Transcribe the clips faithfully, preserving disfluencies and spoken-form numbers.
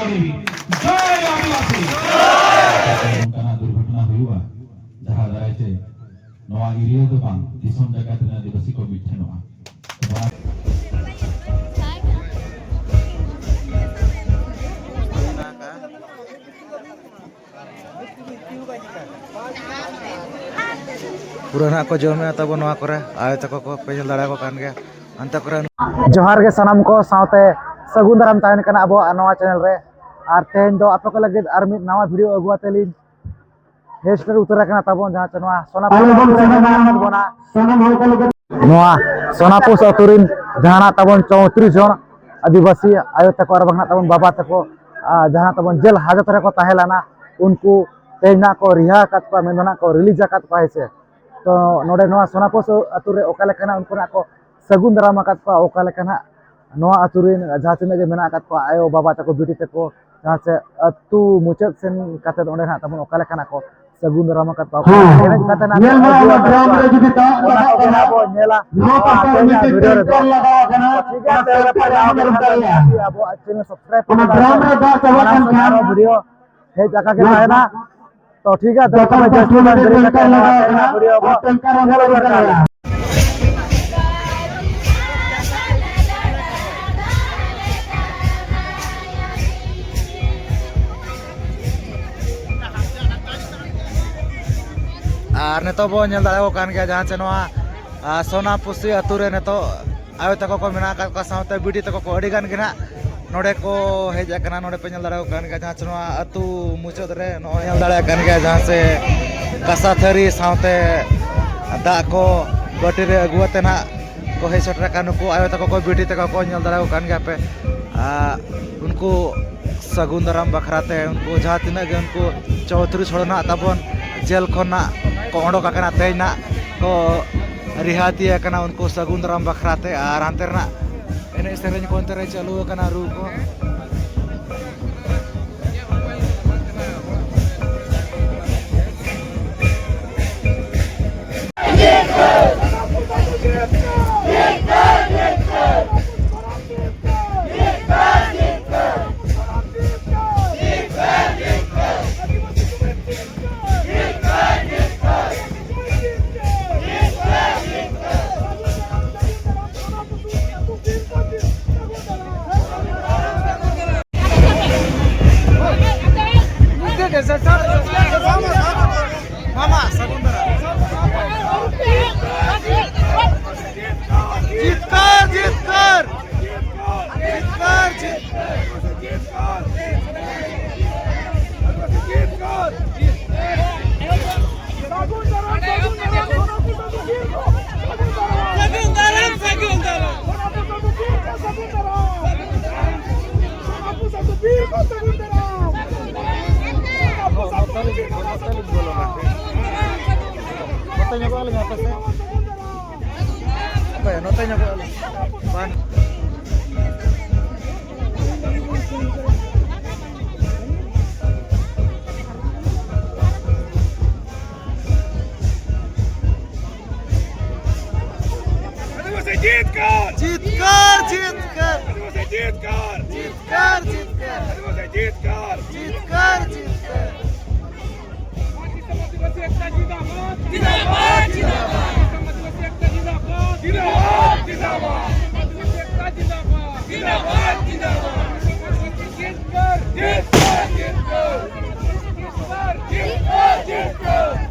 ᱡᱚᱭ ᱟᱹᱫᱤᱵᱟᱹᱥᱤ᱾ ᱚᱱᱠᱟᱱᱟᱜ ᱫᱩᱨᱜᱷᱚᱴᱚᱱᱟ ᱦᱩᱭᱩᱜᱼᱟ, ᱡᱟᱦᱟᱸ ᱫᱟᱨᱟᱭ ᱛᱮ ᱱᱚᱣᱟ ᱮᱨᱤᱭᱟ ᱫᱚ ᱵᱟᱝ, ᱫᱤᱥᱚᱢ ᱡᱟᱠᱟᱛ ᱨᱮᱱ ᱟᱹᱫᱤᱵᱟᱹᱥᱤ ᱠᱚ ᱢᱤᱫ ᱴᱷᱮᱱᱚᱜᱼᱟ᱾ ᱯᱩᱨᱟᱹ ᱱᱟᱦᱟᱜ ᱠᱚ ᱡᱚᱢᱮᱜᱼᱟ ᱛᱟᱵᱚ ᱱᱚᱣᱟ ᱠᱚᱨᱮ, ᱟᱭᱳ ᱛᱟᱠᱚ ᱠᱚ ᱯᱮ ᱧᱮᱞ ᱫᱟᱲᱮᱭᱟᱠᱚ ᱠᱟᱱ ᱜᱮᱭᱟ᱾ ᱚᱱᱛᱮ ᱠᱚᱨᱮ ᱡᱚᱦᱟᱨ ᱜᱮ ᱥᱟᱱᱟᱢ ᱠᱚ ᱥᱟᱶᱛᱮ ᱥᱟᱹᱜᱩᱱ ᱫᱟᱨᱟᱢ ᱛᱟᱦᱮᱱ ᱠᱟᱱᱟ ᱟᱵᱚᱣᱟᱜ ᱱᱚᱣᱟ ᱪᱮᱱᱮᱞ ᱨᱮ᱾ ᱟᱨ ᱛᱮᱦᱮᱧ ᱫᱚ ᱟᱯᱮ ᱠᱚ ᱞᱟᱹᱜᱤᱫ ᱟᱨ ᱢᱤᱫ ᱱᱟᱣᱟ ᱵᱷᱤᱰᱤᱭᱳ ᱟᱹᱜᱩ ᱟᱛᱮ ᱞᱤᱧ ᱦᱮᱡ ᱥᱮᱴᱮᱨ ᱩᱛᱟᱹᱨ ᱟᱠᱟᱱᱟ ᱛᱟᱵᱚᱱ, ᱡᱟᱦᱟᱸ ᱪᱮ ᱱᱚᱣᱟ ᱥᱳᱱᱟᱯᱩᱨ ᱟᱞᱮ ᱵᱚᱱ ᱟᱹᱛᱩ ᱨᱮ ᱥᱮᱱᱚᱜ ᱢᱮᱱᱟᱜ ᱠᱟᱱᱟ᱾ ᱟᱠᱟᱫ ᱵᱚᱱᱟ᱾ ᱥᱟᱱᱟᱢ ᱦᱚᱲ ᱠᱚ ᱞᱟᱹᱜᱤᱫ ᱱᱚᱣᱟ ᱥᱳᱱᱟᱯᱩᱨ ᱟᱹᱛᱩ ᱨᱮᱱ ᱡᱟᱦᱟᱸ ᱱᱟᱜ ᱛᱟᱵᱚᱱ ᱪᱳᱭᱛᱨᱤᱥ ᱡᱚᱱ ᱟᱹᱫᱤᱵᱟᱹᱥᱤ ᱟᱭᱳ ᱛᱟᱠᱚ ᱟᱨ ᱵᱟᱝ ᱱᱟᱜ ᱛᱟᱵᱚᱱ ᱵᱟᱵᱟ ᱛᱟᱠᱚ, ᱟᱨ ᱡᱟᱦᱟᱸ ᱛᱟᱵᱚᱱ ᱡᱮᱞ ᱦᱟᱡᱚᱛ ᱨᱮᱠᱚ ᱛᱟᱦᱮᱸ ᱞᱮᱱᱟ, ᱩᱱᱠᱩ ᱛᱮᱦᱮᱧ ᱱᱟᱜ ᱠᱚ ᱨᱤᱦᱟ ᱟᱠᱟᱫ ᱠᱚᱣᱟ, ᱢᱮᱱᱫᱚ ᱱᱟᱜ ᱠᱚ ᱨᱤᱞᱤᱡᱽ ᱟᱠᱟᱫ ᱠᱚᱣᱟ, ᱦᱮᱸ ᱥᱮ᱾ ᱛᱚ ᱱᱚᱰᱮ ᱱᱚᱣᱟ ᱥᱳᱱᱟᱯᱩᱨ ᱟᱹᱛᱩ ᱨᱮ ᱚᱠᱟ ᱞᱮᱠᱟ ᱱᱟᱜ ᱩᱱᱠᱩ ᱱᱟᱜ ᱠᱚ ᱥᱟᱹᱜᱩᱱ ᱫᱟᱨᱟᱢ ᱟᱠᱟᱫ ᱠᱚᱣᱟ, ᱚᱠᱟ ᱞᱮᱠᱟ ᱱᱟᱜ ᱱᱚᱣᱟ ᱟᱹᱛᱩ ᱨᱮᱱ ᱡᱟᱦᱟᱸ ᱛᱤᱱᱟᱹᱜ ᱜᱮ ᱢᱮᱱᱟᱜ ᱟᱠᱟᱫ ᱠᱚᱣᱟ, ᱟᱭᱳ ᱵᱟᱵᱟ ᱛᱟᱠᱚ, ᱵᱤᱴᱤ ᱛᱟᱠᱚ, ᱡᱟᱦᱟᱸ ᱥᱮ ᱟᱹᱛᱩ ᱢᱩᱪᱟᱹᱫ ᱥᱮᱱ ᱠᱟᱛᱮ ᱚᱸᱰᱮ ᱱᱟᱜ ᱛᱟᱵᱚᱱ ᱚᱠᱟ ᱞᱮᱠᱟ ᱱᱟᱜ ᱠᱚ ᱥᱟᱹᱜᱩᱱ ᱫᱟᱨᱟᱢ ᱟᱠᱟᱫ ᱠᱚᱣᱟ, ᱦᱮᱸ᱾ ᱮᱱᱮᱡ ᱠᱟᱛᱮ ᱱᱟᱜ ᱧᱮᱞ ᱠᱚ ᱢᱮ, ᱟᱹᱜᱩ ᱚᱱᱟ ᱟᱠᱟᱫ ᱰᱨᱟᱢ ᱠᱚᱣᱟ᱾ ᱨᱮ ᱡᱩᱫᱤ ᱫᱟᱜ ᱚᱱᱟ ᱞᱟᱜᱟᱣ ᱠᱚᱜᱮ ᱠᱟᱱᱟ, ᱱᱟᱜ ᱵᱚᱱ ᱧᱮᱞᱟ᱾ ᱱᱚᱣᱟ ᱟᱨ ᱯᱟᱥᱴᱟ ᱨᱮ ᱛᱮᱦᱮᱧᱟᱜ ᱢᱤᱫᱴᱮᱡ ᱵᱷᱤᱰᱤᱭᱳ ᱨᱮᱫᱚ᱾ ᱴᱮᱝᱠᱟᱨ ᱞᱟᱜᱟᱣ ᱠᱟᱱᱟ, ᱴᱷᱤᱠ ᱜᱮᱭᱟ, ᱚᱱᱟ ᱛᱮ ᱛᱮᱦᱮᱧ ᱯᱟᱭᱨᱟ ᱯᱟᱭᱨᱟ ᱦᱚᱸ ᱵᱮᱱ ᱫᱟᱲᱮᱭᱟᱜᱼᱟ᱾ ᱟᱵᱚᱣᱟᱜ ᱪᱮᱱᱮᱞ ᱥᱟᱵᱥᱠᱨᱟᱭᱤᱵ ᱚᱱᱟ ᱠᱟᱛᱮ ᱰᱨᱟᱢ ᱨᱮ ᱫᱟᱜ ᱪᱟᱵᱟᱜ ᱢᱟᱲᱟᱝ ᱠᱟᱱ ᱥᱮᱫ ᱠᱷᱟᱱ ᱟᱨᱚ ᱵᱷᱤᱰᱤᱭᱳ ᱦᱮᱡ ᱟᱠᱟ ᱜᱮ ᱡᱚᱛᱚ ᱛᱟᱦᱮᱱᱟ᱾ ᱛᱚ ᱴᱷᱤᱠ ᱜᱮᱭᱟ, ᱫᱚ ᱡᱚᱛᱚ ᱛᱚᱵᱮ ᱯᱟᱥᱴᱟ ᱡᱟᱹᱥᱛᱤ ᱨᱮ ᱵᱟᱝ ᱰᱮᱨᱤ ᱴᱮᱝᱠᱟᱨ ᱠᱟᱛᱮ ᱱᱚᱣᱟ ᱞᱟᱜᱟᱣ ᱠᱟᱱᱟ, ᱛᱮᱦᱮᱧᱟᱜ ᱵᱷᱤᱰᱤᱭᱳ ᱵᱚ ᱴᱮᱝᱠᱟᱨ ᱦᱚᱸ ᱧᱮᱞ ᱵᱟᱝ ᱫᱚᱨᱠᱟᱨ ᱫᱟᱲᱮᱭᱟᱜᱼᱟ᱾ ᱜᱮᱭᱟ᱾ ᱟᱨ ᱱᱤᱛᱚᱜ ᱵᱚ ᱧᱮᱞ ᱫᱟᱲᱮᱭᱟᱠᱚ ᱠᱟᱱ ᱜᱮᱭᱟ, ᱡᱟᱦᱟᱸ ᱪᱮ ᱱᱚᱣᱟ, ᱟ, ᱥᱳᱱᱟᱯᱩᱥᱤ ᱟᱹᱛᱩ ᱨᱮ ᱱᱤᱛᱚᱜ ᱟᱭᱳ ᱛᱟᱠᱚ ᱠᱚ ᱢᱮᱱᱟᱜ ᱟᱠᱟᱫ ᱠᱚᱣᱟ, ᱥᱟᱶᱛᱮ ᱵᱤᱴᱤ ᱛᱟᱠᱚ ᱠᱚ ᱟᱹᱰᱤ ᱜᱟᱱ ᱜᱮ ᱱᱟᱦᱟᱜ ᱱᱚᱰᱮ ᱠᱚ ᱦᱮᱡ ᱟᱠᱟᱱᱟ᱾ ᱱᱚᱰᱮ ᱯᱮ ᱧᱮᱞ ᱫᱟᱲᱮᱭᱟᱠᱚ ᱠᱟᱱ ᱜᱮᱭᱟ, ᱡᱟᱦᱟᱸ ᱪᱮ ᱱᱚᱣᱟ ᱟᱹᱛᱩ ᱢᱩᱪᱟᱹᱫ ᱨᱮ ᱱᱚᱜᱼᱚᱭ ᱧᱮᱞ ᱫᱟᱲᱮᱭᱟᱜ ᱠᱟᱱ ᱜᱮᱭᱟ, ᱡᱟᱦᱟᱸ ᱥᱮ ᱠᱟᱸᱥᱟ ᱛᱷᱟᱹᱨᱤ ᱥᱟᱶᱛᱮ ᱫᱟᱜ ᱠᱚ ᱵᱟᱹᱴᱤ ᱨᱮ ᱟᱹᱜᱩ ᱟᱛᱮ ᱱᱟᱦᱟᱜ ᱠᱚ ᱦᱮᱡ ᱥᱮᱴᱮᱨ ᱟᱠᱟᱱ᱾ ᱱᱩᱠᱩ ᱟᱭᱳ ᱛᱟᱠᱚ ᱠᱚ, ᱵᱤᱴᱤ ᱛᱟᱠᱚ ᱠᱚ ᱧᱮᱞ ᱫᱟᱲᱮᱭᱟᱠᱚ ᱠᱟᱱ ᱜᱮᱭᱟ ᱯᱮ᱾ ᱟᱨ ᱩᱱᱠᱩ ᱥᱟᱹᱜᱩᱱ ᱫᱟᱨᱟᱢ ᱵᱟᱠᱷᱨᱟ ᱛᱮ ᱩᱱᱠᱩ ᱡᱟᱦᱟᱸ ᱛᱤᱱᱟᱹᱜ ᱜᱮ ᱩᱱᱠᱩ ᱪᱳᱭᱛᱨᱤᱥ ᱦᱚᱲ ᱱᱟᱜ ᱛᱟᱵᱚᱱ ᱡᱮᱞ ᱠᱷᱚᱱ ᱱᱟᱜ ᱠᱚ ᱚᱰᱚᱠ ᱟᱠᱟᱱᱟ, ᱛᱮᱦᱮᱧ ᱱᱟᱜ ᱠᱚ ᱨᱤᱦᱟᱹᱭ ᱛᱤᱭᱟᱹ ᱟᱠᱟᱱᱟ᱾ ᱩᱱᱠᱩ ᱥᱟᱹᱜᱩᱱ ᱫᱟᱨᱟᱢ ᱵᱟᱠᱷᱨᱟ ᱛᱮ ᱟᱨ ᱦᱟᱱᱛᱮ ᱨᱮᱱᱟᱜ ᱮᱱᱮᱡ ᱥᱮᱨᱮᱧ ᱠᱚ ᱚᱱᱛᱮ ᱨᱮ ᱪᱟᱹᱞᱩ ᱟᱠᱟᱱᱟ, ᱨᱩ ᱠᱚ᱾ ᱢᱟᱢᱟ, ᱥᱟᱹᱜᱩᱱ ᱫᱟᱨᱟᱢ᱾ ᱡᱤᱛᱠᱟᱹᱨ, ᱡᱤᱛᱠᱟᱹᱨ᱾ ᱡᱤᱛᱠᱟᱹᱨ, ᱡᱤᱛᱠᱟᱹᱨ᱾ ᱥᱟᱹᱜᱩᱱ ᱫᱟᱨᱟᱢ, ᱥᱟᱹᱜᱩᱱ ᱫᱟᱨᱟᱢ᱾ ᱥᱟᱹᱜᱩᱱ ᱫᱟᱨᱟᱢ᱾ ᱱᱚᱛᱮ ᱧᱚᱜᱚᱜ ᱟᱹᱞᱤᱧ ᱦᱟᱯᱮ ᱥᱮ᱾ ᱦᱟᱯᱮ, ᱱᱚᱛᱮ ᱧᱚᱜᱚᱜ ᱟᱹᱞᱤᱧ᱾ ᱵᱟᱝ᱾ ᱟᱹᱫᱤᱵᱟᱹᱥᱤ ᱡᱤᱛᱠᱟᱹᱨ! ᱡᱤᱛᱠᱟᱹᱨ, ᱡᱤᱛᱠᱟᱹᱨ! ᱟᱹᱫᱤᱵᱟᱹᱥᱤ ᱡᱤᱛᱠᱟᱹᱨ! ᱡᱤᱛᱠᱟᱹᱨ, ᱡᱤᱛᱠᱟᱹᱨ! ᱟᱹᱫᱤᱵᱟᱹᱥᱤ ᱡᱤᱛᱠᱟᱹᱨ! ᱡᱤᱛᱠᱟᱹᱨ, ᱡᱤᱛᱠᱟᱹᱨ! ᱟᱹᱫᱤᱵᱟᱹᱥᱤ ᱮᱠᱛᱟ ᱡᱤᱱᱫᱟᱵᱟᱫ! ᱡᱤᱱᱫᱟᱵᱟᱫ, ᱡᱤᱱᱫᱟᱵᱟᱫ! ᱟᱹᱫᱤᱵᱟᱹᱥᱤ ᱮᱠᱛᱟ ᱡᱤᱱᱫᱟᱵᱟᱫ! ᱡᱤᱱᱫᱟᱵᱟᱫ, ᱡᱤᱱᱫᱟᱵᱟᱫ! ᱟᱹᱫᱤᱵᱟᱹᱥᱤ ᱮᱠᱛᱟ ᱡᱤᱱᱫᱟᱵᱟᱫ! ᱡᱤᱱᱫᱟᱵᱟᱫ, ᱡᱤᱱᱫᱟᱵᱟᱫ! ᱟᱹᱫᱤᱵᱟᱹᱥᱤ ᱡᱤᱛᱠᱟᱹᱨ! ᱡᱤᱛᱠᱟᱹᱨ, ᱡᱤᱛᱠᱟᱹᱨ! ᱡᱤᱛᱠᱟᱹᱨ, ᱡᱤᱛᱠᱟᱹᱨ! ᱡᱤᱛᱠᱟᱹᱨ, ᱡᱤᱛᱠᱟᱹᱨ!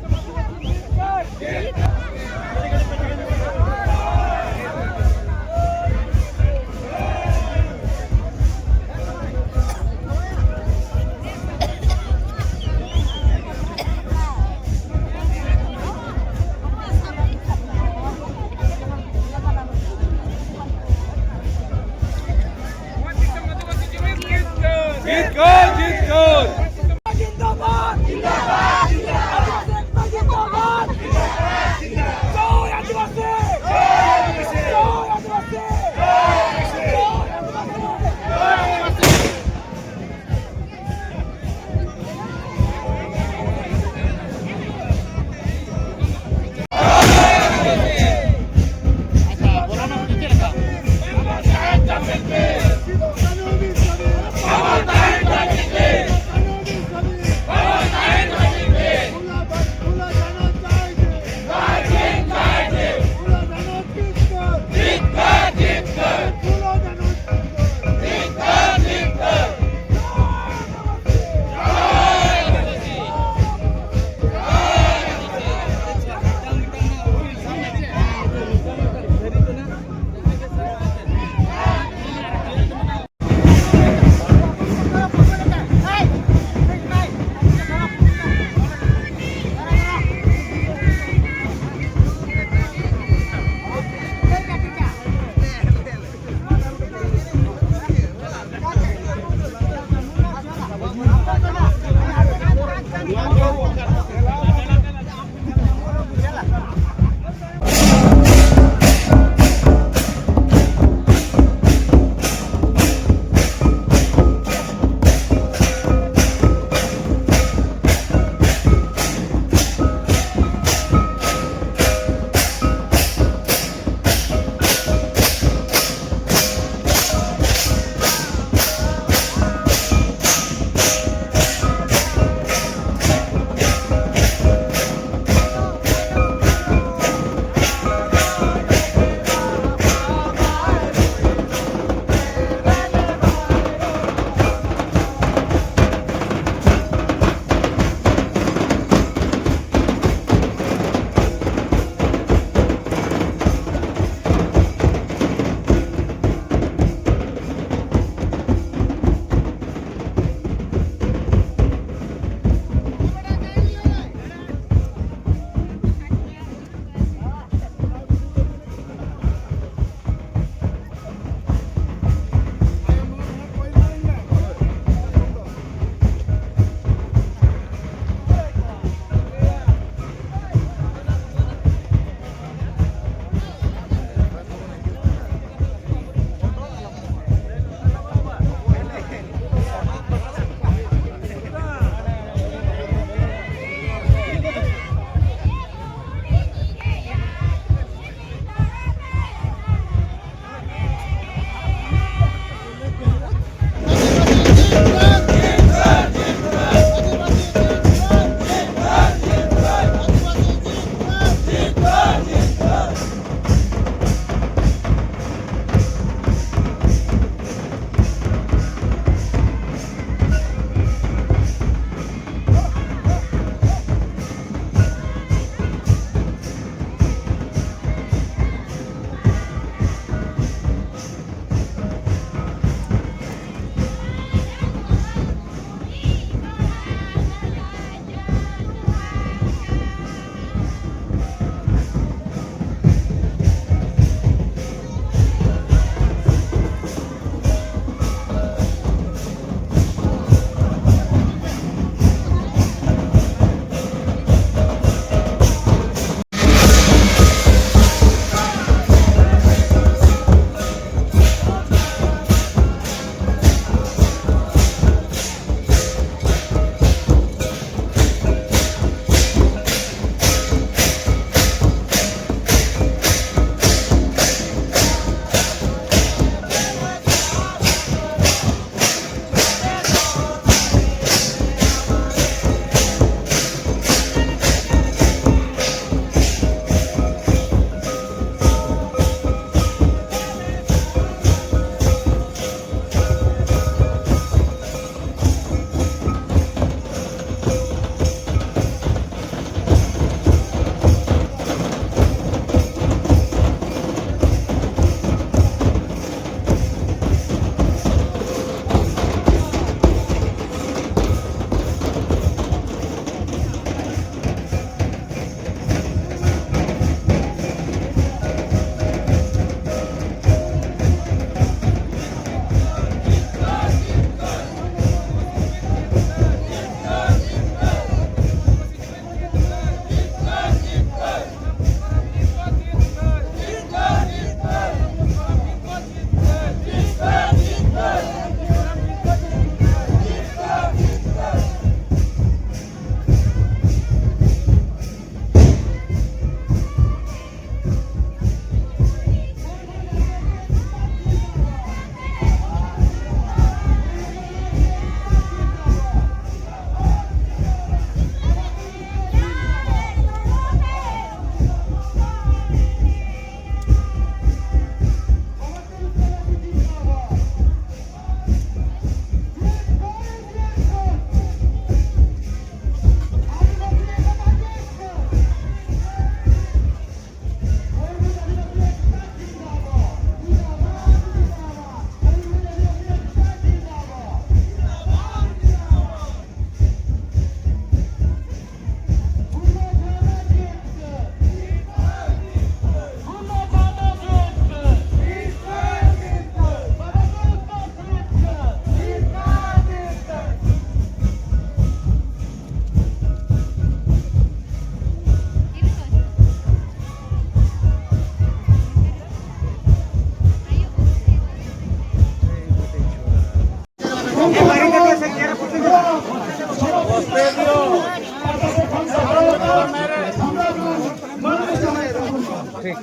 ᱴᱷᱤᱠ,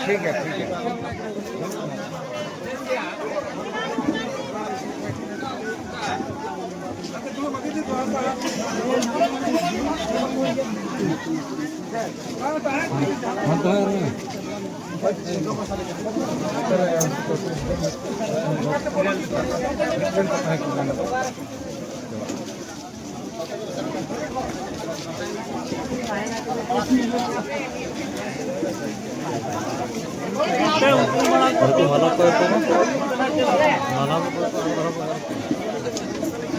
ᱴᱷᱤᱠ ᱜᱮᱭᱟ, ᱴᱷᱤᱠ ᱜᱮᱭᱟ᱾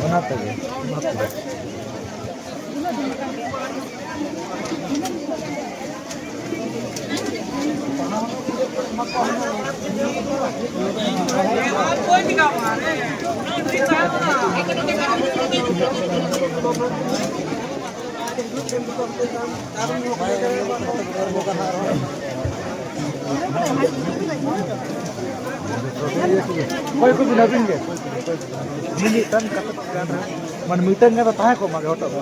ᱚᱱᱟ ᱛᱮᱜᱮ, ᱚᱱᱟ ᱛᱮᱜᱮ᱾ ᱚᱠᱚᱭ ᱠᱚ ᱵᱤᱱ ᱟᱹᱵᱤᱱ ᱜᱮ? ᱢᱤᱫᱴᱟᱝ ᱠᱟᱛᱷᱟ ᱜᱟᱱ ᱨᱮ, ᱢᱟᱱᱮ, ᱢᱤᱫᱴᱟᱝ ᱜᱟᱱ ᱫᱚ ᱛᱟᱦᱮᱸ ᱠᱚᱜ ᱢᱟ ᱦᱚᱴᱚᱜ ᱢᱟ᱾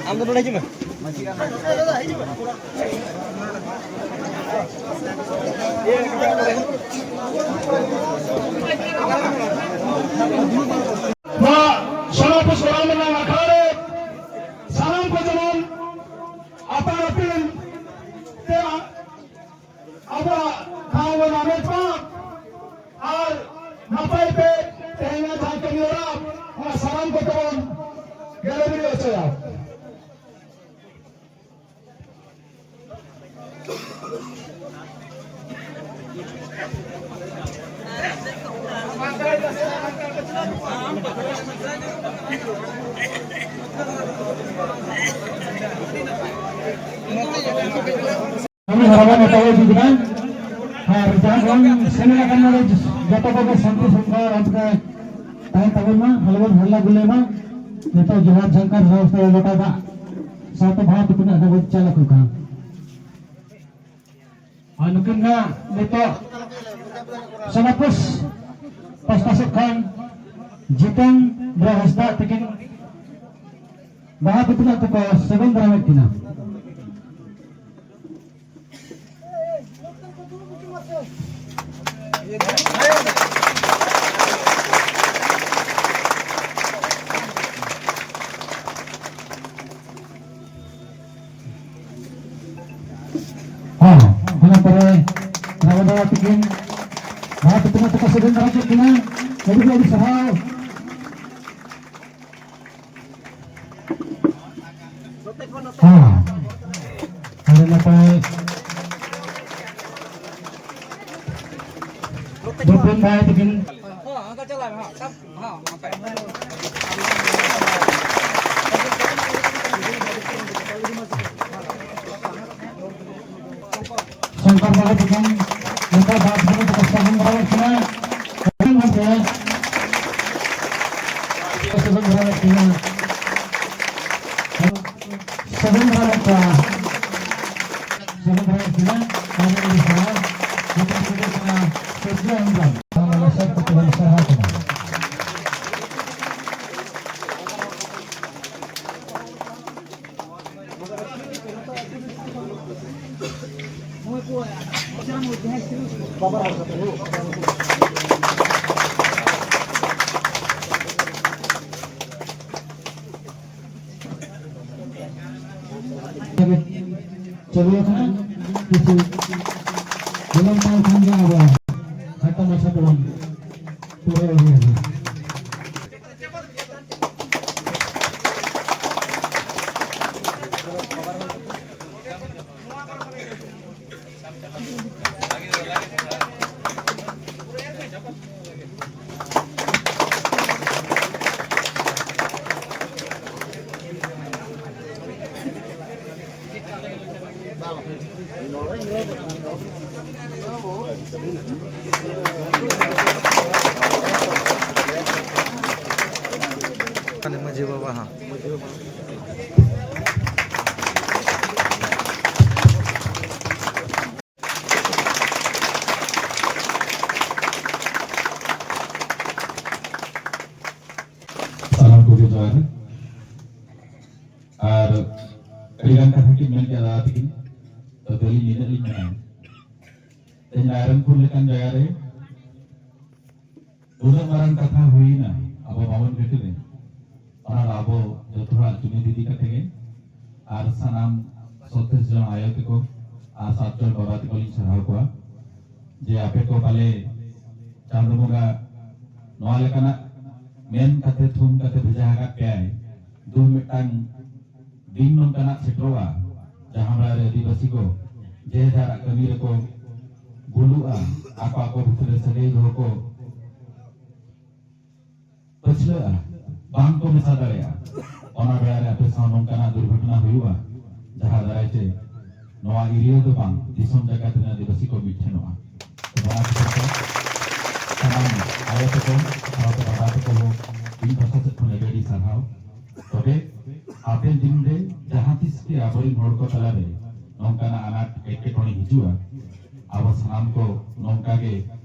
ᱟᱢ ᱫᱚ ᱱᱚᱰᱮ ᱦᱤᱡᱩᱜ ᱢᱮ᱾ ᱱᱚᱣᱟ ᱥᱚᱱᱟᱯᱩᱥ ᱜᱚᱲᱟᱢ ᱨᱮᱱᱟᱜ ᱟᱠᱷᱲᱟ ᱨᱮ ᱥᱟᱱᱟᱢ ᱠᱚ ᱡᱮᱢᱚᱱ ᱟᱯᱟᱱ ᱟᱹᱯᱤᱱ ᱛᱮ ᱟᱵᱚᱣᱟᱜ ᱴᱷᱟᱶ ᱵᱚᱱ ᱦᱟᱢᱮᱴ ᱢᱟ ᱟᱨ ᱱᱟᱯᱟᱭ ᱛᱮ ᱛᱮᱦᱮᱧᱟᱜ ᱡᱟᱦᱟᱸ ᱠᱟᱹᱢᱤ ᱦᱚᱨᱟ, ᱚᱱᱟ ᱥᱟᱱᱟᱢ ᱠᱚᱛᱮ ᱵᱚᱱ ᱜᱮᱞᱮ ᱵᱤᱞᱤ ᱦᱚᱪᱚᱭᱟ᱾ ᱠᱟᱹᱢᱤ ᱦᱚᱨᱟ ᱵᱚᱱ ᱮᱛᱚᱦᱚᱵ ᱤᱫᱤ ᱠᱮᱫᱟ᱾ ᱟᱨ ᱡᱟᱦᱟᱸ ᱵᱚᱱ ᱥᱮᱱ ᱟᱠᱟᱱ ᱱᱚᱰᱮ ᱡᱚᱛᱚ ᱠᱚᱜᱮ ᱥᱟᱱᱛᱤ ᱥᱨᱤᱝᱠᱷᱚᱞᱟ ᱵᱷᱟᱵ ᱛᱮ ᱛᱟᱦᱮᱸ ᱛᱟᱵᱚᱱ ᱢᱟ, ᱟᱞᱚ ᱵᱚᱱ ᱦᱚᱞᱞᱟ ᱜᱩᱞᱞᱟᱹᱭ ᱢᱟ᱾ ᱱᱤᱛᱚᱜ ᱡᱚᱦᱟᱨ ᱡᱷᱟᱝᱠᱟᱨ ᱥᱟᱶᱛᱮ ᱞᱚᱴᱟ ᱫᱟᱜ ᱥᱟᱶᱛᱮ ᱵᱷᱟᱣ ᱛᱤᱠᱤᱱᱟᱜ ᱫᱚᱵᱚᱱ ᱪᱟᱞ ᱟᱠᱚ ᱠᱟᱱᱟ᱾ ᱟᱨ ᱱᱩᱠᱤᱱ ᱦᱟᱸᱜ ᱱᱤᱛᱚᱜ ᱥᱚᱱᱟᱯᱩᱥ ᱯᱟᱥᱴᱟ ᱥᱮᱫ ᱠᱷᱚᱱ ᱡᱤᱛᱮᱱᱫᱨᱚ ᱦᱟᱸᱥᱫᱟ ᱛᱟᱹᱠᱤᱱ ᱵᱟᱦᱟ ᱯᱤᱛᱱᱟᱹ ᱛᱮᱠᱚ ᱥᱟᱹᱜᱩᱱ ᱫᱟᱨᱟᱢᱮᱫ ᱠᱤᱱᱟ᱾ ᱦᱚᱸ, ᱚᱱᱟ ᱯᱚᱨᱮ ᱨᱟᱢᱟᱫᱟ ᱛᱤᱠᱤᱱ ᱵᱟᱦᱟ ᱯᱤᱛᱱᱟᱹ ᱛᱮᱠᱚ ᱥᱟᱹᱜᱩᱱ ᱫᱟᱨᱟᱢ ᱠᱮᱫ ᱠᱤᱱᱟ᱾ ᱟᱹᱰᱤ ᱟᱹᱰᱤ ᱥᱟᱨᱦᱟᱣ᱾ ᱦᱚᱸ, ᱟᱹᱰᱤ ᱱᱟᱯᱟᱭ᱾ ᱵᱤᱯᱤᱱ ᱵᱷᱟᱭ ᱛᱤᱠᱤᱱ᱾ ᱥᱚᱝᱠᱚᱨ ᱵᱟᱵᱟ ᱛᱤᱠᱤᱱ ᱱᱤᱛᱚᱜ ᱫᱟᱜ ᱫᱷᱟᱨᱮ ᱛᱮᱠᱚ ᱥᱟᱵᱚᱱ ᱵᱟᱲᱟᱭᱮᱫ ᱠᱟᱱᱟ᱾ ᱟᱹᱰᱤ ᱢᱚᱡᱽ ᱜᱮ᱾ ᱥᱟᱵᱚᱱ ᱵᱟᱲᱟᱭᱮᱫ ᱠᱟᱱᱟ᱾ ᱥᱟᱵᱚᱱ ᱵᱟᱲᱟᱭᱮᱫ ᱠᱚᱣᱟ᱾ ᱥᱟᱵᱚᱱ ᱵᱟᱲᱟᱭᱮᱫ ᱠᱟᱱᱟ᱾ ᱟᱹᱰᱤ ᱟᱹᱰᱤ ᱥᱟᱨᱦᱟᱣ᱾ ᱱᱤᱛᱚᱜ ᱫᱚ ᱦᱩᱭᱩᱜ ᱠᱟᱱᱟ ᱥᱚᱵᱽᱡᱤ ᱦᱮᱢᱵᱨᱚᱢ᱾ ᱥᱟᱨᱦᱟᱣ ᱠᱟᱱᱟ᱾ ᱪᱟᱹᱞᱩ ᱟᱠᱟᱱᱟ᱾ ᱠᱤᱪᱷᱩ ᱵᱤᱞᱚᱢ ᱛᱟᱭᱚᱢ ᱠᱷᱟᱱ ᱜᱮ ᱟᱵᱚ ᱠᱷᱟᱴᱚ ᱢᱟᱪᱷᱟ ᱛᱮᱵᱚᱱ ᱯᱩᱨᱟᱹᱣ ᱤᱫᱤᱭᱟ᱾ ᱠᱟᱱᱮ ᱢᱟᱹᱡᱷᱤ ᱵᱟᱵᱟ ᱦᱚᱸ᱾ ᱟᱨ ᱟᱹᱰᱤ ᱜᱟᱱ ᱠᱟᱛᱷᱟ ᱠᱤᱱ ᱢᱮᱱ ᱠᱮᱫᱟ ᱫᱟᱫᱟ ᱛᱟᱹᱠᱤᱱ, ᱛᱚᱵᱮ ᱟᱹᱞᱤᱧ ᱱᱤᱱᱟᱹᱜ ᱞᱤᱧ ᱢᱮᱱᱟ, ᱛᱮᱦᱮᱧ ᱨᱟᱭᱨᱚᱝᱯᱩᱨ ᱞᱮᱠᱟᱱ ᱡᱟᱭᱜᱟ ᱨᱮ ᱩᱱᱟᱹᱜ ᱢᱟᱨᱟᱝ ᱠᱟᱛᱷᱟ ᱦᱩᱭᱱᱟ ᱟᱵᱚ ᱵᱟᱵᱚᱱ ᱜᱷᱟᱹᱴᱤ ᱨᱮ, ᱚᱱᱟ ᱫᱚ ᱟᱵᱚ ᱡᱚᱛᱚ ᱦᱚᱲᱟᱜ ᱡᱩᱢᱤᱫ ᱤᱫᱤ ᱠᱟᱛᱮ ᱜᱮ᱾ ᱟᱨ ᱥᱟᱱᱟᱢ ᱥᱚᱛᱛᱤᱥ ᱡᱚᱱ ᱟᱭᱳ ᱛᱟᱠᱚ ᱟᱨ ᱥᱟᱛ ᱡᱚᱱ ᱵᱟᱵᱟ ᱛᱟᱠᱚ ᱞᱤᱧ ᱥᱟᱨᱦᱟᱣ ᱠᱚᱣᱟ ᱡᱮ ᱟᱯᱮ ᱠᱚ ᱯᱟᱞᱮ ᱪᱟᱸᱫᱚ ᱵᱚᱸᱜᱟ ᱱᱚᱣᱟ ᱞᱮᱠᱟᱱᱟᱜ ᱢᱮᱱ ᱠᱟᱛᱮ, ᱛᱷᱩᱢ ᱠᱟᱛᱮ ᱵᱷᱮᱡᱟ ᱟᱠᱟᱫ ᱯᱮᱭᱟᱭ᱾ ᱫᱩ ᱢᱤᱫᱴᱟᱝ ᱫᱤᱱ ᱱᱚᱝᱠᱟᱱᱟᱜ ᱥᱮᱴᱮᱨᱚᱜᱼᱟ, ᱡᱟᱦᱟᱸ ᱵᱮᱲᱟ ᱨᱮ ᱟᱹᱫᱤᱵᱟᱹᱥᱤ ᱠᱚ ᱡᱮ ᱡᱟᱦᱟᱨᱟᱜ ᱠᱟᱹᱢᱤ ᱨᱮᱠᱚ ᱵᱩᱞᱩᱜᱼᱟ, ᱟᱠᱚ ᱟᱠᱚ ᱵᱷᱤᱛᱨᱤ ᱨᱮ ᱥᱟᱹᱜᱟᱹᱭ ᱫᱚᱦᱚ ᱠᱚ ᱯᱟᱹᱪᱷᱞᱟᱹᱜᱼᱟ, ᱵᱟᱝ ᱠᱚ ᱢᱮᱥᱟ ᱫᱟᱲᱮᱭᱟᱜᱼᱟ᱾ ᱚᱱᱟ ᱵᱮᱲᱟ ᱨᱮ ᱟᱯᱮ ᱥᱟᱶ ᱱᱚᱝᱠᱟᱱᱟᱜ ᱫᱩᱨᱜᱷᱚᱴᱚᱱᱟ ᱦᱩᱭᱩᱜᱼᱟ, ᱡᱟᱦᱟᱸ ᱫᱟᱨᱟᱭ ᱛᱮ ᱱᱚᱣᱟ ᱮᱨᱤᱭᱟ ᱫᱚ ᱵᱟᱝ, ᱫᱤᱥᱚᱢ ᱡᱟᱠᱟᱛ ᱨᱮᱱ ᱟᱹᱫᱤᱵᱟᱹᱥᱤ ᱠᱚ ᱢᱤᱫ ᱴᱷᱮᱱᱚᱜᱼᱟ᱾ ᱛᱚ, ᱚᱱᱟ ᱠᱷᱟᱹᱛᱤᱨ ᱛᱮ ᱥᱟᱱᱟᱢ ᱟᱭᱳ ᱛᱟᱠᱚ, ᱥᱟᱶᱛᱮ ᱵᱟᱵᱟ ᱛᱟᱠᱚ ᱦᱚᱸ ᱤᱧ ᱯᱟᱦᱴᱟ ᱥᱮᱫ ᱠᱷᱚᱱ ᱟᱹᱰᱤ ᱟᱹᱰᱤ ᱥᱟᱨᱦᱟᱣ᱾ ᱛᱚᱵᱮ ᱦᱟᱯᱮᱱ ᱫᱤᱱ ᱨᱮ ᱡᱟᱦᱟᱸ ᱛᱤᱥ ᱜᱮ ᱟᱵᱚᱨᱮᱱ ᱦᱚᱲ ᱠᱚ ᱛᱟᱞᱟᱨᱮ ᱱᱚᱝᱠᱟᱱᱟᱜ ᱟᱱᱟᱴ ᱮᱴᱠᱮᱴᱚᱬᱮ ᱦᱤᱡᱩᱜᱼᱟ, ᱟᱵᱚ ᱥᱟᱱᱟᱢ ᱠᱚ ᱱᱚᱝᱠᱟ ᱜᱮ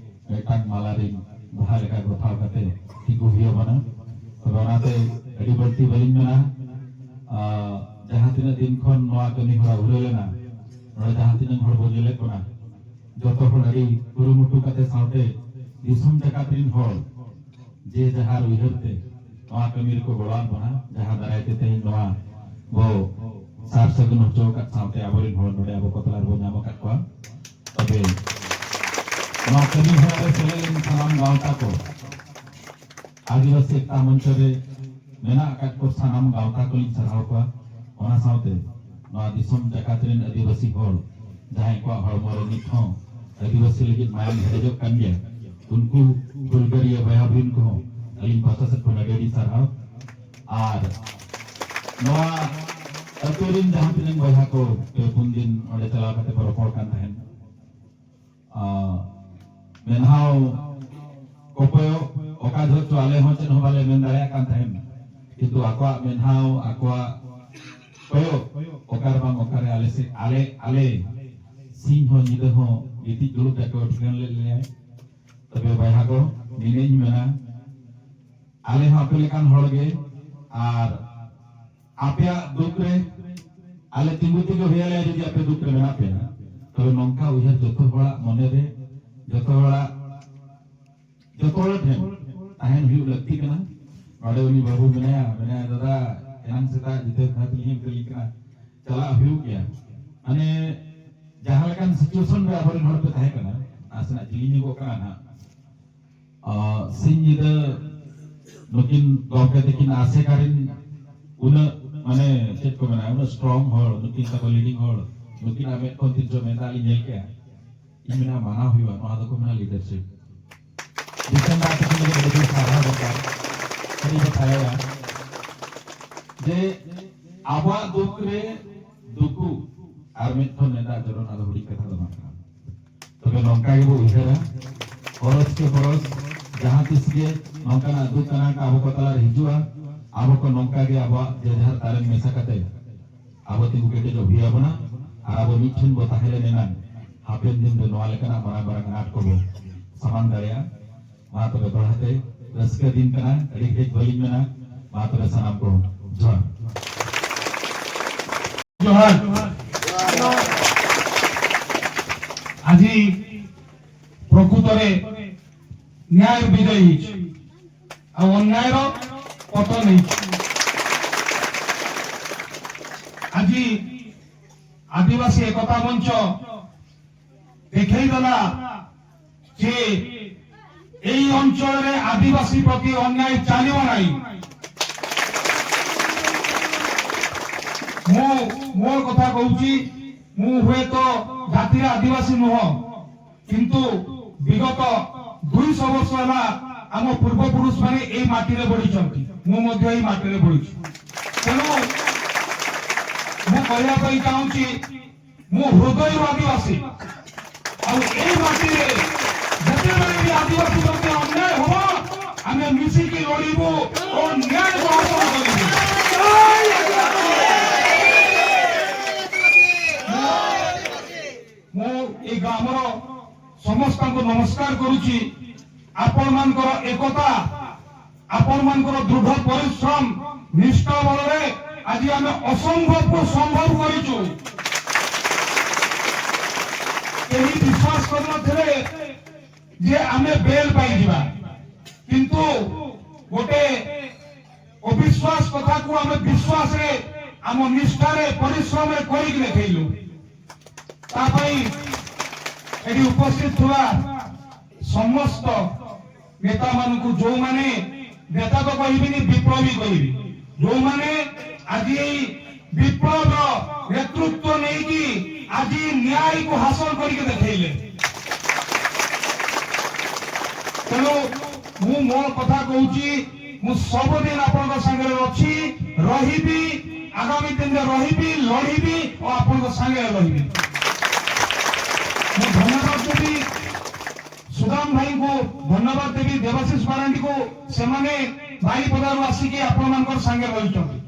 ᱢᱤᱫᱴᱟᱝ ᱢᱟᱞᱟ ᱨᱤᱱ ᱵᱟᱦᱟ ᱞᱮᱠᱟ ᱜᱚᱛᱷᱟᱣ ᱠᱟᱛᱮ ᱛᱤᱸᱜᱩ ᱦᱩᱭ ᱟᱵᱚᱱᱟ᱾ ᱛᱚᱵᱮ ᱚᱱᱟᱛᱮ ᱟᱹᱰᱤ ᱵᱟᱹᱲᱛᱤ ᱵᱟᱹᱞᱤᱧ ᱢᱮᱱᱟ᱾ ᱟᱨ ᱡᱟᱦᱟᱸ ᱛᱤᱱᱟᱹᱜ ᱫᱤᱱ ᱠᱷᱚᱱ ᱱᱚᱣᱟ ᱠᱟᱹᱢᱤ ᱦᱚᱨᱟ ᱩᱨᱟᱹ ᱞᱮᱱᱟ, ᱱᱚᱰᱮ ᱡᱟᱦᱟᱸ ᱛᱤᱱᱟᱹᱜ ᱦᱚᱲ ᱵᱚᱱ ᱧᱮᱞᱮᱫ ᱵᱚᱱᱟ, ᱡᱚᱛᱚ ᱦᱚᱲ ᱟᱹᱰᱤ ᱠᱩᱨᱩᱢᱩᱴᱩ ᱠᱟᱛᱮ ᱥᱟᱶᱛᱮ ᱫᱤᱥᱚᱢ ᱡᱟᱠᱟᱛ ᱨᱤᱱ ᱦᱚᱲ ᱡᱮ ᱡᱟᱦᱟᱨ ᱩᱭᱦᱟᱹᱨ ᱛᱮ ᱱᱚᱣᱟ ᱠᱟᱹᱢᱤ ᱨᱮᱠᱚ ᱜᱚᱲᱚᱣᱟᱫ ᱵᱚᱱᱟ, ᱡᱟᱦᱟᱸ ᱫᱟᱨᱟᱭ ᱛᱮ ᱛᱮᱦᱮᱧ ᱱᱚᱣᱟ ᱵᱚ ᱥᱟᱨ ᱥᱟᱹᱜᱩᱱ ᱦᱚᱪᱚ ᱟᱠᱟᱫ ᱥᱟᱶᱛᱮ ᱟᱵᱚᱨᱮᱱ ᱦᱚᱲ ᱱᱚᱰᱮ ᱟᱵᱚ ᱠᱚ ᱛᱟᱞᱟ ᱨᱮᱵᱚ ᱧᱟᱢ ᱟᱠᱟᱫ ᱠᱚᱣᱟ᱾ ᱛᱚᱵᱮ ᱱᱚᱣᱟ ᱠᱟᱹᱢᱤ ᱦᱚᱨᱟ ᱨᱮ ᱥᱮᱞᱮᱫ ᱞᱮᱱ ᱥᱟᱱᱟᱢ ᱜᱟᱶᱛᱟ ᱠᱚ, ᱟᱹᱫᱤᱵᱟᱹᱥᱤ ᱮᱠᱛᱟ ᱢᱚᱧᱪᱚ ᱨᱮ ᱢᱮᱱᱟᱜ ᱟᱠᱟᱫ ᱠᱚ ᱥᱟᱱᱟᱢ ᱜᱟᱶᱛᱟ ᱠᱚᱞᱤᱧ ᱥᱟᱨᱦᱟᱣ ᱠᱚᱣᱟ᱾ ᱚᱱᱟ ᱥᱟᱶᱛᱮ ᱱᱚᱣᱟ ᱫᱤᱥᱚᱢ ᱡᱟᱠᱟᱛ ᱨᱮᱱ ᱟᱹᱫᱤᱵᱟᱹᱥᱤ ᱦᱚᱲ, ᱡᱟᱦᱟᱸᱭ ᱠᱚᱣᱟᱜ ᱦᱚᱲᱢᱚ ᱨᱮ ᱱᱤᱛ ᱦᱚᱸ ᱟᱹᱫᱤᱵᱟᱹᱥᱤ ᱞᱟᱹᱜᱤᱫ ᱢᱟᱭᱟᱢ ᱦᱮᱰᱮᱡᱚᱜ ᱠᱟᱱ ᱜᱮᱭᱟ, ᱩᱱᱠᱩ ᱦᱩᱞᱜᱟᱹᱨᱤᱭᱟᱹ ᱵᱚᱭᱦᱟ ᱵᱩᱦᱤᱱ ᱠᱚᱦᱚᱸ ᱟᱹᱞᱤᱧ ᱯᱟᱦᱴᱟ ᱥᱮᱫ ᱠᱷᱚᱱ ᱟᱹᱰᱤ ᱟᱹᱰᱤ ᱥᱟᱨᱦᱟᱣ᱾ ᱟᱨ ᱱᱚᱣᱟ ᱟᱹᱛᱩ ᱨᱤᱱ ᱡᱟᱦᱟᱸ ᱛᱤᱱᱟᱹᱜ ᱵᱚᱭᱦᱟ ᱠᱚ ᱯᱮ ᱯᱩᱱ ᱫᱤᱱ ᱚᱸᱰᱮ ᱪᱟᱞᱟᱣ ᱠᱟᱛᱮ ᱠᱚ ᱨᱚᱯᱚᱲ ᱠᱟᱱ ᱛᱟᱦᱮᱸᱱ, ᱟᱨ ᱢᱮᱱᱦᱟᱣ ᱠᱚ ᱠᱚᱭᱚᱜ, ᱚᱠᱟ ᱡᱚᱦᱚᱜ ᱪᱚ ᱟᱞᱮ ᱦᱚᱸ ᱪᱮᱫ ᱦᱚᱸ ᱵᱟᱞᱮ ᱢᱮᱱ ᱫᱟᱲᱮᱭᱟᱜ ᱠᱟᱱ ᱛᱟᱦᱮᱸᱱ, ᱠᱤᱱᱛᱩ ᱟᱠᱚᱣᱟᱜ ᱢᱮᱱᱦᱟᱣ, ᱟᱠᱚᱣᱟᱜ ᱠᱚᱭᱚᱜ, ᱚᱠᱟ ᱨᱮ ᱵᱟᱝ ᱚᱠᱟ ᱨᱮ ᱟᱞᱮ ᱥᱮᱫ, ᱟᱞᱮ, ᱟᱞᱮ ᱥᱤᱧ ᱦᱚᱸ ᱧᱤᱫᱟᱹ ᱦᱚᱸ ᱜᱤᱛᱤᱡ ᱫᱩᱲᱩᱵ ᱛᱮᱠᱚ ᱴᱷᱤᱠᱟᱹᱱ ᱞᱮᱫ ᱞᱮᱭᱟᱭ᱾ ᱛᱚᱵᱮ ᱵᱚᱭᱦᱟ ᱠᱚ, ᱱᱤᱱᱟᱹᱧ ᱢᱮᱱᱟ, ᱟᱞᱮ ᱦᱚᱸ ᱟᱯᱮ ᱞᱮᱠᱟᱱ ᱦᱚᱲ ᱜᱮ ᱟᱨ ᱟᱯᱮᱭᱟᱜ ᱫᱩᱠ ᱨᱮ ᱟᱞᱮ ᱛᱤᱸᱜᱩ ᱛᱮᱜᱮ ᱦᱩᱭ ᱟᱞᱮᱭᱟ᱾ ᱡᱩᱫᱤ ᱟᱯᱮ ᱫᱩᱠ ᱨᱮ ᱢᱮᱱᱟᱜ ᱯᱮᱭᱟ, ᱛᱚᱵᱮ ᱱᱚᱝᱠᱟ ᱩᱭᱦᱟᱹᱨ ᱡᱚᱛᱚ ᱦᱚᱲᱟᱜ ᱢᱚᱱᱮ ᱨᱮ, ᱡᱚᱛᱚ ᱦᱚᱲᱟᱜ, ᱡᱚᱛᱚ ᱦᱚᱲ ᱴᱷᱮᱱ ᱛᱟᱦᱮᱱ ᱦᱩᱭᱩᱜ ᱞᱟᱹᱠᱛᱤ ᱠᱟᱱᱟ᱾ ᱱᱚᱰᱮ ᱩᱱᱤ ᱵᱟᱹᱵᱩ ᱢᱮᱱᱟᱭᱟ, ᱢᱮᱱᱟᱭᱟ, "ᱫᱟᱫᱟ, ᱮᱱᱟᱝ ᱥᱮᱛᱟᱜ ᱡᱤᱛᱟᱹ ᱠᱷᱟᱛ ᱞᱤᱧ ᱠᱟᱹᱞᱤ ᱠᱟᱱᱟ, ᱪᱟᱞᱟᱜ ᱦᱩᱭᱩᱜ ᱜᱮᱭᱟ᱾" ᱢᱟᱱᱮ, ᱡᱟᱦᱟᱸ ᱞᱮᱠᱟᱱ situation ᱨᱮ ᱟᱵᱚᱨᱮᱱ ᱦᱚᱲ ᱯᱮ ᱛᱟᱦᱮᱸ ᱠᱟᱱᱟ, ᱱᱟᱥᱮᱱᱟᱜ ᱡᱤᱞᱤᱧ ᱧᱚᱜᱚᱜ ᱠᱟᱱᱟ ᱱᱟᱦᱟᱜ᱾ ᱟᱸ, ᱥᱤᱧ ᱧᱤᱫᱟᱹ ᱱᱩᱠᱤᱱ ᱜᱚᱢᱠᱮ ᱛᱟᱹᱠᱤᱱ ᱟᱥᱮᱠᱟ ᱨᱮᱱ ᱩᱱᱟᱹᱜ, ᱢᱟᱱᱮ, ᱪᱮᱫ ᱠᱚ ᱢᱮᱱᱟ, ᱩᱱᱟᱹᱜ strong ᱦᱚᱲ, ᱱᱩᱠᱤᱱ ᱛᱟᱠᱚ leading ᱦᱚᱲ, ᱱᱩᱠᱤᱱᱟᱜ ᱢᱮᱫ ᱠᱷᱚᱱ ᱛᱤᱱ ᱡᱚᱦᱚᱜ ᱢᱮᱫ ᱫᱟᱜ ᱞᱤᱧ ᱧᱮᱞ ᱠᱮᱜᱼᱟ, ᱤᱧ ᱢᱮᱱᱟ, ᱢᱟᱱᱟᱣ ᱦᱩᱭᱩᱜᱼᱟ, ᱱᱚᱣᱟ ᱫᱚᱠᱚ ᱢᱮᱱᱟ leadership᱾ ᱡᱤᱛᱮᱱ ᱫᱟ ᱛᱟᱹᱠᱤᱱ ᱞᱟᱹᱜᱤᱫ ᱟᱹᱰᱤ ᱡᱳᱨ ᱥᱟᱨᱦᱟᱣ ᱫᱚᱨᱠᱟᱨ, ᱟᱹᱰᱤ ᱠᱚ ᱛᱟᱭᱟᱭᱟ᱾ ᱡᱮ ᱟᱵᱚᱣᱟᱜ ᱫᱩᱠ ᱨᱮ ᱫᱩᱠᱩ ᱟᱨ ᱢᱤᱫ ᱴᱷᱚᱱ ᱢᱮᱫ ᱫᱟᱜ ᱡᱚᱨᱚ, ᱱᱚᱣᱟ ᱫᱚ ᱦᱩᱰᱤᱧ ᱠᱟᱛᱷᱟ ᱫᱚ ᱵᱟᱝ ᱠᱟᱱᱟ᱾ ᱛᱚᱵᱮ ᱱᱚᱝᱠᱟ ᱜᱮᱵᱚ ᱩᱭᱦᱟᱹᱨᱟ, ᱯᱚᱨᱚᱥ ᱠᱮ ᱯᱚᱨᱚᱥ ᱡᱟᱦᱟᱸ ᱛᱤᱥ ᱜᱮ ᱱᱚᱝᱠᱟᱱᱟᱜ ᱫᱩᱠ ᱟᱱᱟᱴ ᱟᱵᱚ ᱠᱚ ᱛᱟᱞᱟᱨᱮ ᱦᱤᱡᱩᱜᱼᱟ, ᱟᱵᱚ ᱠᱚ ᱱᱚᱝᱠᱟ ᱜᱮ ᱟᱵᱚᱣᱟᱜ ᱡᱮᱡᱷᱟᱨ ᱛᱟᱨᱮᱱ ᱢᱮᱥᱟ ᱠᱟᱛᱮ ᱟᱵᱚ ᱛᱤᱸᱜᱩ ᱠᱮᱴᱮᱡᱚᱜ ᱦᱩᱭ ᱟᱵᱚᱱᱟ᱾ ᱟᱨ ᱟᱵᱚ ᱢᱤᱫ ᱴᱷᱮᱱ ᱵᱚ ᱛᱟᱦᱮᱸ ᱞᱮᱱ ᱮᱱᱟᱝ ᱦᱟᱯᱮᱱ ᱫᱤᱱ ᱨᱮ ᱱᱚᱣᱟ ᱞᱮᱠᱟᱱᱟᱜ ᱢᱟᱨᱟᱝ ᱢᱟᱨᱟᱝ ᱟᱱᱟᱴ ᱠᱚᱵᱚ ᱥᱟᱢᱟᱝ ᱫᱟᱲᱮᱭᱟᱜᱼᱟ᱾ ᱢᱟ ᱛᱚᱵᱮ ᱫᱚᱦᱲᱟ ᱛᱮ ᱨᱟᱹᱥᱠᱟᱹ ᱫᱤᱱ ᱠᱟᱱᱟ, ᱟᱹᱰᱤ ᱜᱷᱟᱹᱲᱤᱡ ᱵᱟᱹᱞᱤᱧ ᱢᱮᱱᱟ᱾ ᱢᱟ ᱛᱚᱵᱮ ᱥᱟᱱᱟᱢ ᱠᱚ ᱡᱚᱦᱟᱨ᱾ ᱡᱚᱦᱟᱨ᱾ ଆଜି ପ୍ରକୃତରେ ନ୍ୟାୟ ବିଜୟ ହେଇଛି, ଆଉ ଅନ୍ୟାୟର ପତନ ହେଇଛି। ଆଜି ଆଦିବାସୀ ଏକତା ମଞ୍ଚ ଦେଖେଇଦେଲା ଯେ ଏହି ଅଞ୍ଚଳରେ ଆଦିବାସୀ ପ୍ରତି ଅନ୍ୟାୟ ଚାଲିବ ନାହିଁ। ମୁଁ ମୋ କଥା କହୁଛି, ମୁଁ ହୁଏତ ଜାତିରେ ଆଦିବାସୀ ନୁହଁ, କିନ୍ତୁ ବିଗତ ଦୁଇଶହ ବର୍ଷ ହେଲା ଆମ ପୂର୍ବପୁରୁଷମାନେ ଏଇ ମାଟିରେ ବଢ଼ିଛନ୍ତି, ମୁଁ ମଧ୍ୟ ଏଇ ମାଟିରେ ବଢ଼ିଛି। ତେଣୁ ମୁଁ କହିବା ପାଇଁ ଚାହୁଁଛି, ମୁଁ ହୃଦୟରୁ ଆଦିବାସୀ। ଆଉ ଏଇ ମାଟିରେ ଯେତେବେଳେ ବି ଆଦିବାସୀ ପ୍ରତି ଅନ୍ୟାୟ ହବ, ଆମେ ମିଶିକି ଲଢ଼ିବୁ ଓ ନ୍ୟାୟକୁ ହାସଲ କରିବୁ। ମୁଁ ଏଇ ଗ୍ରାମର ସମସ୍ତଙ୍କୁ ନମସ୍କାର କରୁଛି। ଆପଣମାନଙ୍କର ଏକତା, ଆପଣମାନଙ୍କର ଦୃଢ଼ ପରିଶ୍ରମ, ନିଷ୍ଠା ବଳରେ ଆଜି ଆମେ ଅସମ୍ଭବକୁ ସମ୍ଭବ କରିଛୁ। କେହି ବିଶ୍ୱାସ କରିନଥିଲେ ଯେ ଆମେ ବେଲ୍ ପାଇଯିବା, କିନ୍ତୁ ଗୋଟେ ଅବିଶ୍ୱାସ କଥାକୁ ଆମେ ବିଶ୍ୱାସରେ, ଆମ ନିଷ୍ଠାରେ, ପରିଶ୍ରମରେ କରିକି ଦେଖେଇଲୁ। ତା ପାଇଁ ଏଠି ଉପସ୍ଥିତ ଥିବା ସମସ୍ତ ନେତାମାନଙ୍କୁ, ଯୋଉମାନେ, ନେତା ତ କହିବିନି, ବିପ୍ଳବୀ କହିବି, ଯୋଉମାନେ ଆଜି ଏଇ ବିପ୍ଳବର ନେତୃତ୍ୱ ନେଇକି ଆଜି ନ୍ୟାୟକୁ ହାସଲ କରିକି ଦେଖେଇଲେ। ତେଣୁ ମୁଁ ମୋ କଥା କହୁଛି, ମୁଁ ସବୁଦିନ ଆପଣଙ୍କ ସାଙ୍ଗରେ ଅଛି, ରହିବି, ଆଗାମୀ ଦିନରେ ରହିବି, ଲଢ଼ିବି ଓ ଆପଣଙ୍କ ସାଙ୍ଗରେ ରହିବି। ମୁଁ ଧନ୍ୟବାଦ ଦେବି ସୁଦାମ ଭାଇଙ୍କୁ, ଧନ୍ୟବାଦ ଦେବି ଦେବାଶିଷ ମାରାଣ୍ଡିକୁ। ସେମାନେ ବାରିପଦାରୁ ଆସିକି ଆପଣମାନଙ୍କର ସାଙ୍ଗରେ ରହିଛନ୍ତି।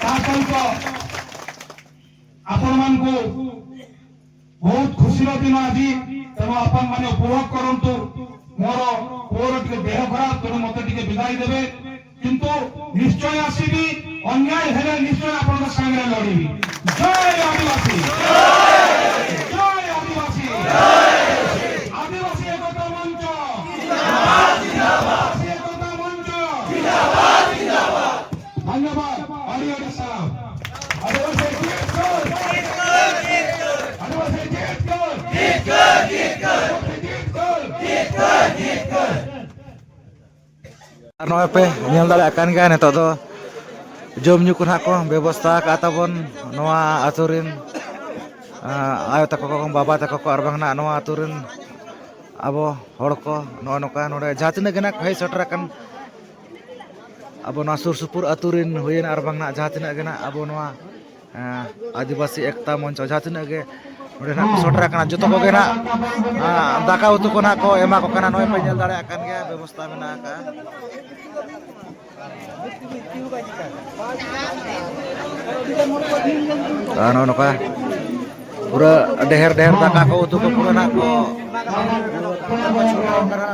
ତା ସହିତ ଆପଣମାନଙ୍କୁ ବହୁତ ଖୁସିର ଦିନ ଆଜି, ତେଣୁ ଆପଣମାନେ ଉପଭୋଗ କରନ୍ତୁ। ମୋର ପୁଅର ଟିକେ ଦେହ ଖରାପ, ତେଣୁ ମତେ ଟିକେ ବିଦାୟ ଦେବେ, କିନ୍ତୁ ନିଶ୍ଚୟ ଆସିବି, ଅନ୍ୟାୟ ହେଲେ ନିଶ୍ଚୟ ଆପଣଙ୍କ ସାଙ୍ଗରେ ଲଢ଼ିବି। ଜୟ ଆଦିବାସୀ, ଜୟ ଆଦିବାସୀ, ଆଦିବାସୀ ଏକତା ମଞ୍ଚ, ଆଦିବାସୀ ଏକତା ମଞ୍ଚ। ଧନ୍ୟବାଦ। ଅଡ଼ି ଅଡ଼ି ସାଲାମ। ଆଦିବାସୀ ଜିତ କର। ଆଦିବାସୀ ଜିତ କର। ଆଦିବାସୀ ଜିତ କର। ᱟᱨ ᱱᱚᱜᱼᱚᱭ ᱯᱮ ᱧᱮᱞ ᱫᱟᱲᱮᱭᱟᱜ ᱠᱟᱱ ᱜᱮᱭᱟ, ᱱᱤᱛᱚᱜ ᱫᱚ ᱡᱚᱢ ᱧᱩ ᱠᱚ ᱱᱟᱦᱟᱜ ᱠᱚ ᱵᱮᱵᱚᱥᱛᱷᱟ ᱟᱠᱟᱫ ᱛᱟᱵᱚᱱ ᱱᱚᱣᱟ ᱟᱹᱛᱩ ᱨᱮᱱ, ᱟᱸ, ᱟᱭᱳ ᱛᱟᱠᱚ ᱠᱚ, ᱵᱟᱵᱟ ᱛᱟᱠᱚ ᱠᱚ, ᱟᱨ ᱵᱟᱝ ᱱᱟᱦᱟᱜ ᱱᱚᱣᱟ ᱟᱹᱛᱩ ᱨᱮᱱ ᱟᱵᱚ ᱦᱚᱲ ᱠᱚ᱾ ᱱᱚᱜᱼᱚ ᱱᱚᱝᱠᱟ ᱱᱚᱰᱮ ᱡᱟᱦᱟᱸ ᱛᱤᱱᱟᱹᱜ ᱜᱮ ᱱᱟᱦᱟᱜ ᱠᱚ ᱦᱮᱡ ᱥᱮᱴᱮᱨ ᱟᱠᱟᱱ ᱟᱵᱚ ᱱᱚᱣᱟ ᱥᱩᱨ ᱥᱩᱯᱩᱨ ᱟᱹᱛᱩ ᱨᱮᱱ ᱦᱩᱭᱮᱱ, ᱟᱨ ᱵᱟᱝ ᱱᱟᱦᱟᱜ ᱡᱟᱦᱟᱸ ᱛᱤᱱᱟᱹᱜ ᱜᱮ ᱱᱟᱦᱟᱜ ᱟᱵᱚ ᱱᱚᱣᱟ ᱮᱸ, ᱟᱹᱫᱤᱵᱟᱹᱥᱤ ᱮᱠᱛᱟ ᱢᱚᱧᱪᱚ ᱡᱟᱦᱟᱸ ᱛᱤᱱᱟᱹᱜ ᱜᱮ ᱱᱚᱰᱮ ᱱᱟᱜ ᱠᱚ ᱥᱮᱴᱮᱨ ᱟᱠᱟᱱᱟ, ᱡᱚᱛᱚ ᱠᱚᱜᱮ ᱱᱟᱜ, ᱮᱸ, ᱫᱟᱠᱟ ᱩᱛᱩ ᱠᱚ ᱱᱟᱜ ᱠᱚ ᱮᱢᱟ ᱠᱚ ᱠᱟᱱᱟ᱾ ᱱᱚᱜᱼᱚᱭ ᱯᱮ ᱧᱮᱞ ᱫᱟᱲᱮᱭᱟᱜ ᱠᱟᱱ ᱜᱮᱭᱟ, ᱵᱮᱵᱚᱥᱛᱷᱟ ᱢᱮᱱᱟᱜ ᱟᱠᱟᱫᱼᱟ᱾ ᱟᱨ ᱱᱚᱜᱼᱚ ᱱᱚᱝᱠᱟ ᱯᱩᱨᱟᱹ ᱰᱷᱮᱨ ᱰᱷᱮᱨ ᱫᱟᱠᱟ ᱠᱚ ᱩᱛᱩ ᱠᱚ ᱯᱩᱨᱟᱹ ᱱᱟᱜ ᱠᱚ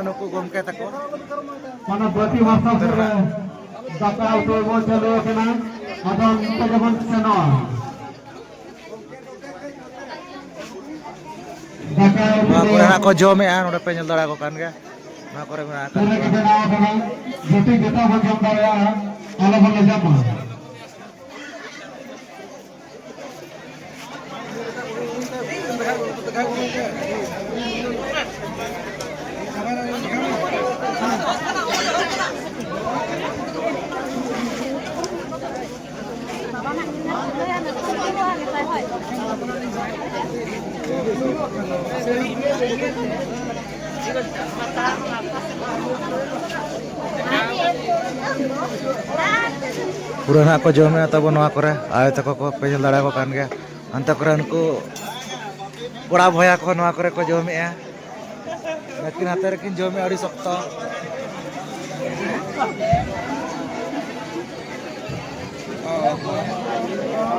ᱱᱩᱠᱩ ᱜᱚᱢᱠᱮ ᱛᱟᱠᱚ᱾ ᱢᱟᱱᱮ ᱯᱨᱚᱛᱤ ᱵᱚᱪᱷᱚᱨ ᱨᱮ ᱫᱟᱠᱟ ᱩᱛᱩ ᱵᱚᱱ ᱪᱟᱹᱞᱩ ᱟᱠᱟᱱᱟ, ᱟᱫᱚ ᱱᱤᱛᱚᱜ ᱜᱮᱵᱚᱱ ᱥᱮᱱᱚᱜᱼᱟ᱾ ᱫᱟᱠᱟ ᱩᱛᱩ ᱱᱚᱣᱟ ᱠᱚᱨᱮ ᱦᱟᱸᱜ ᱠᱚ ᱡᱚᱢᱮᱜᱼᱟ, ᱱᱚᱰᱮ ᱯᱮ ᱧᱮᱞ ᱫᱟᱲᱮᱭᱟᱠᱚ ᱠᱟᱱ ᱜᱮᱭᱟ᱾ ᱱᱚᱣᱟ ᱠᱚᱨᱮ ᱢᱮᱱᱟᱜ ᱟᱠᱟᱫ ᱯᱩᱨᱟᱹ ᱜᱮ ᱠᱚᱣᱟ᱾ ᱵᱮᱱᱟᱣ ᱟᱠᱟᱱᱟ, ᱡᱩᱴᱤ ᱡᱚᱛᱚ ᱵᱚᱱ ᱡᱚᱢ ᱫᱟᱲᱮᱭᱟᱜᱼᱟ, ᱟᱞᱚ ᱵᱚᱱ ᱞᱟᱡᱟᱜ ᱢᱟ᱾ ᱯᱩᱨᱟᱹ ᱱᱟᱦᱟᱜ ᱠᱚ ᱡᱚᱢᱮᱫᱼᱟ ᱛᱟᱵᱚ ᱱᱚᱣᱟ ᱠᱚᱨᱮ, ᱟᱭᱳ ᱛᱟᱠᱚ ᱠᱚ ᱯᱮ ᱧᱮᱞ ᱫᱟᱲᱮᱭᱟᱠᱚ ᱠᱟᱱ ᱜᱮᱭᱟ᱾ ᱦᱟᱱᱛᱮ ᱠᱚᱨᱮ ᱩᱱᱠᱩ ᱠᱚᱲᱟ ᱵᱚᱭᱦᱟ ᱠᱚ ᱱᱚᱣᱟ ᱠᱚᱨᱮ ᱠᱚ ᱡᱚᱢᱮᱫᱼᱟ᱾ ᱟᱹᱠᱤᱱ ᱦᱟᱛᱮ ᱨᱮᱠᱤᱱ ᱡᱚᱢᱮᱫᱼᱟ ᱟᱹᱰᱤ ᱥᱚᱠᱛᱚ᱾